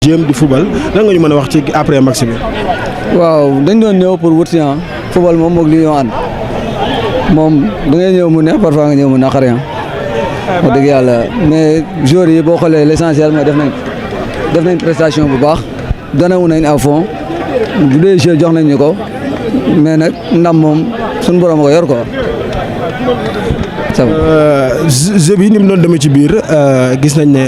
jéem di football lan nga ñu mën a wax ci après match bi. waaw dañ doon ñëw pour wut si football moom moog li ñoo ànd moom da ngay ñëw mu neex parfois nga ñëw mu naqari wax dëgg yàlla mais joueurs yi boo xoolee l'essentiel mooy def nañ prestation bu baax donewu nañ à fond bu dee jeu jox nañ ñu ko mais nag ndam moom suñu borom a ko yor quoi. jeu bi ni mu doon demee ci biir gis nañ ne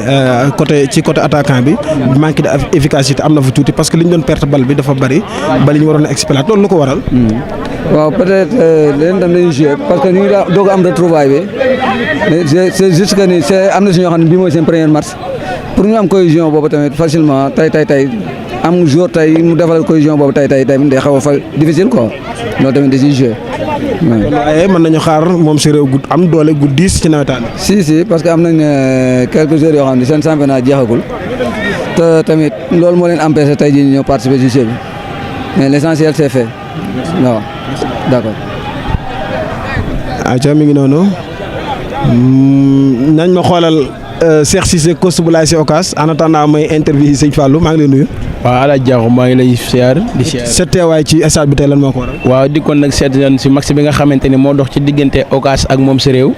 côté attaquant bi manque d'efficacité am na fa tuuti parce que li ñu doon perte balle bi dafa bari bal yi ñu waroon a exploiter loolu lu ko waral. waaw peut-être leen tam dañuy jouer parce que ñu ngi doog am retrouvaille bi c'est juste que ni c'est am na si ñoo xam ne bii mooy seen première match pour ñu am cohésion boobu tamit facilement tey am jour tey mu defal cohésion boobu tey tamit day xaw a fa difficile quoi loolu tamit da ciy jouer. waaye mën nañu xaar moom si réew gu am doole gu diis ci nawetaan. si parce que am nañ quelques joueurs yoo xam ne seen championnat jeexagul te tamit loolu moo leen empêché tey jii ñu ñëw participer ci jeu bi mais l'essentiel c'est fait waaw d'accord. aca mi ngi noonu nañ ma xoolal Cheikh Cissé coach bu laay si Ocass en attendant may interview sëñ Fallou maa ngi lay nuyu. waaw Alaaji Diakhoum maa ngi lay siyaar di siyaar. sa teewaay ci stade bi tey lan moo ko waral. waaw dikkoon nag seet nañ si match bi nga xamante ni moo dox ci diggante Ocass ak moom sa réew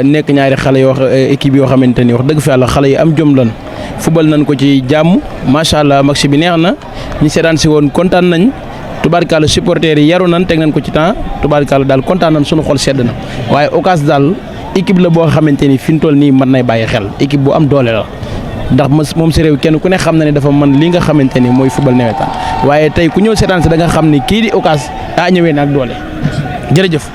nekk ñaari xale yoo équipe yoo xamante ni wax dëgg fa yàlla xale yi am jom lan football nañ ko ci jàmm macha allah match bi neex na ñi seetaan si woon kontaan nañ tubaarkàlla supporters yi yaru nañ teg nañ ko ci temps tubaarkàlla daal kontaan nañ sunu xol sedd na waaye Ocass daal équipe la boo xamante ni fi mu toll nii mën nay bàyyi xel équipe bu am doole la. ndax moom si réew kenn ku ne xam na ne dafa mën li nga xamante ni mooy football nawetaan waaye tey ku ñëw seetaan si da nga xam ni kii di Ocass daa ñëwee na ak doole jërëjëf.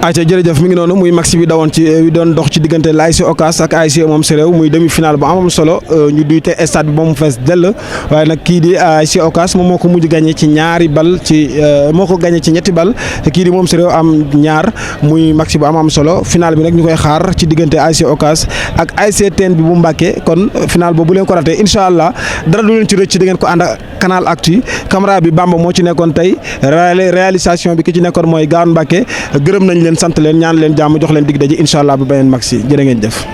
ayca jërëjëf mi ngi noonu muy match bi dawoon ci doon dox ci diggante l'ASC Ocass ak ASC moom sa réew muy demi-finale bu am solo ñu duy te stade bi ba mu fees dell waaye nag kii di ASC Ocass moom moo ko mujj gagné ci ñaari bal moo ko gagné ci ñetti bal te kii di moom sa réew am ñaar muy match bu am solo final bi nag ñu koy xaar ci diggante ASC Ocass ak ASC Teen bi bu Mbàkke kon final boobu bu leen ko ratee incha allah dara du leen ci rëcc da ngeen ko ànd ak Canal Actu caméra bi Bamba moo ci nekkoon tey réalisation bi ki ci nekkoon mooy Gaan Mbàkke gërëm nañ leen sant leen ñaan leen jàmm jox leen dig daje incha allah ba beneen mag si jërë ngeen jëf.